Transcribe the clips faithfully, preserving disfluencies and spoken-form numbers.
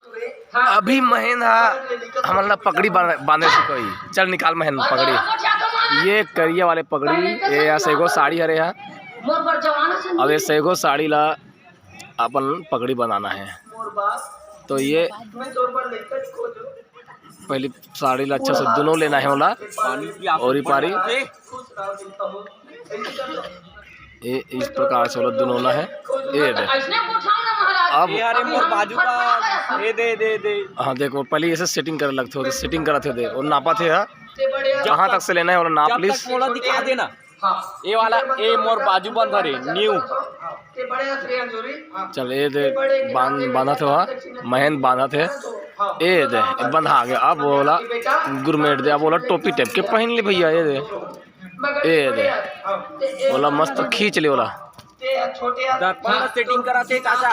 अभी महेंद्र हा हमन ला पगड़ी बांध-, बांधे सिखाही। चल निकाल महेंद्र पगड़ी। ये करिया वाले पगड़ी, ये ऐसे एगो साड़ी हरे हा। अब ये सैगो साड़ी ला अपन पगड़ी बनाना है। तो ये पहली साड़ी ला अच्छा से दुनो लेना है ओला, और ये पारी ये इस प्रकार से ओला दुनोना है। ये दे। अब ये अरे मोर बाजू का, ये दे, दे, दे। हाँ, देखो, पहले ऐसे सेटिंग करे लगथे, तो सेटिंग करत हे दे, और नापत हे, हाँ। कहाँ तक से लेना है, ओला नाप जब लीस। तक मोला दिखा देना। ये वाला, ये मोर बाजू बंद हरे, न्यू। चल, ये दे, बांध, बांधत हे, हाँ। महेंद्र बांधत हे। ये दे, बंधा गया। अब ओला गुरमेट दे, अब ओला टोपी टाइप के पहन ले भैया, ये दे। ए दे, ओला मस्त खींच ले ओला। दर्पण ला सेटिंग करा थे, चाचा।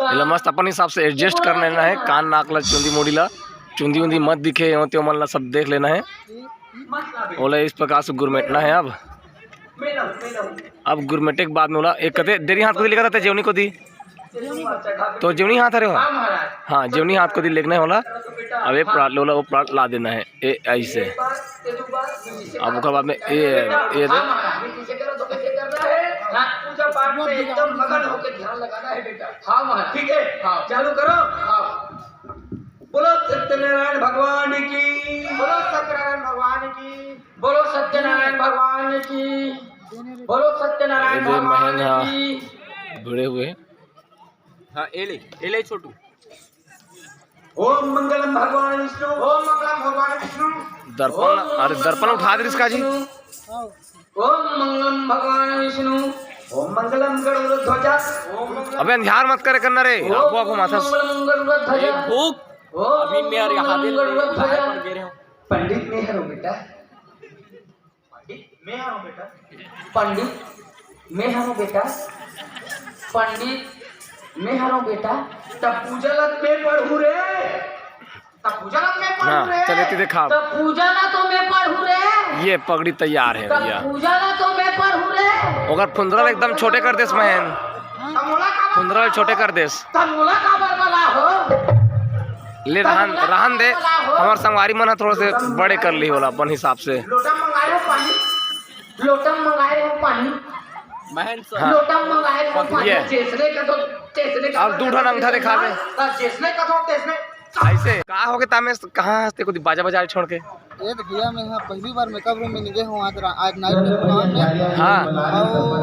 एला मस्त अपन हिसाब से एडजस्ट कर लेना है। कान नाक ला, चुंदी मुड़ी ला, चुंदी उंदी मत दिखे, यो ते मन ला सब देख लेना है। ओला इस प्रकार से गुरमेटना है। अब, अब गुरमेटे के बाद में ओला एक कते देरी हाथ को दी लेकर आते जेवनी को दी। तो जेवनी हाथ हरे हो? हाँ, जेवनी हाथ को दी लेगना है ओला। अब ये प्लाट लोला, वो प्लाट ला देना है, ए, ऐसे। अब ओकर बाद में ए, ए दे। ठीक है, हाँ, चालू करो। हाँ। बोलो सत्यनारायण भगवान की। बोलो सत्यनारायण भगवान की। बोलो सत्यनारायण भगवान की। बोलो सत्यनारायण भगवान की। भिड़े हुए हैं। हाँ, ए ले, ए ले छोटू। ओम मंगलम भगवान विष्णु, ओम मंगलम भगवान विष्णु। दर्पण, अरे दर्पण उठा दे इसका जी। ओम मंगलम भगवान विष्णु, ओम मंगलम गरुड़ध्वजा, ओम मंगलम अबे अंधियार मत करे करना रे, आगू आगू माथा से। मंगलम गरुड़ध्वजा, भूख। ओम अभी मैं यार यहाँ मंगलम गरुड़ध्वजा। पंडित में है रो बेटा। पंडित, मैं हरों बेटा। पंडित, मैं हरों बेटा। पंडित, मैं हरों बेटा। तब पूजा ला मैं पढ़ू रे। तब पूजा ला मैं पढ़ू हाँ, रे। चले ती देखा। तब पूजा ला तो मैं पढ़ू रे। ये पगड़ी तैयार है तब भैया। पूजा ला तो मैं पढ़ू रे। ओकर फुंदरा एकदम छोटे कर देस महेंद्र। तब मोला का फुंदरा छोटे कर देस। तब मोला का बरबला हो। ले रहन, रहन दे, हमर संगवारी मन ह थोड़ा से बड़े कर ली होला अपन हिसाब से। लोटा मंगाए हो पानी, लोटा मंगाए हो पानी, बहन से हाँ। लोटा मंगाए हो पानी। ये। जैसने का तो, जैसने का अब तो दू ठन अंगठा दिखा दे। हाँ, जैसने का तो, तैसने। ऐसे का हो गे तामेश, कहाँ हस्ते को बाजा बजाए छोड़ के? ये तो भैया, मैं यहाँ पहली बार मेकअप रूम में नहीं गए हूँ। आज रा-, आज नाइट में दुकान में। हाँ। और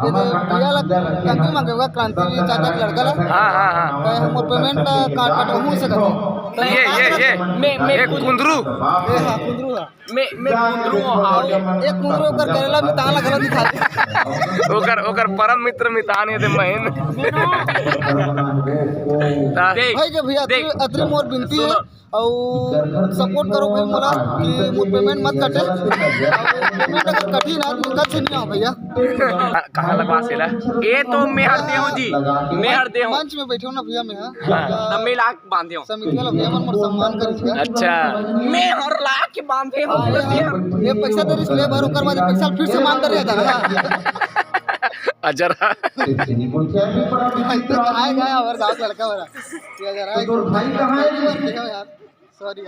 ये तो भैया लग कंगी मांगे हुआ, क्रांति चाचा के लड़का ला। हाँ, हाँ, हाँ। तो हम पेमेंट काट, काट वहीं से करते हैं। ये, ये, ये। मैं, मैं एक कुंदरू। ये हाँ, कुंदरू है। मैं, मैं कुंदरू हूँ, हाँ। एक कुंदरू ओकर करेला मितान ला गलत दिखा दे। ओकर, ओकर परम मित्र मितान ये दे महीन। देख, भाई के भैया, देख। अतरी, अतरी मोर बिनती है। सुनो। अउ सपोर्ट करो भाई मोला कि मोर पेमेंट मत कटे। अउ पेमेंट अगर कटही ना तो कल से नहीं आओ भैया। कहाँ लगवा सेला? ए तो मेहर देहूँ जी, मेहर देहूँ। मंच में बैठे हो ना भैया, मैं हाँ। हाँ। तब मैं ला के बांधे हूँ। समिति वाला भैया मन मोर सम्मान करिस का। अच्छा। मैं हर ला के बांधे हूँ। हाँ, ये, ये पैसा दे रिस ले बार ओकर बाद पैसा फिर से मांग कर रहा था। अजरा। भाई तो आए गए हमारे गाँव का लड़का वाला। ये अजरा है। तो भाई कहाँ है? देखो यार, सॉरी।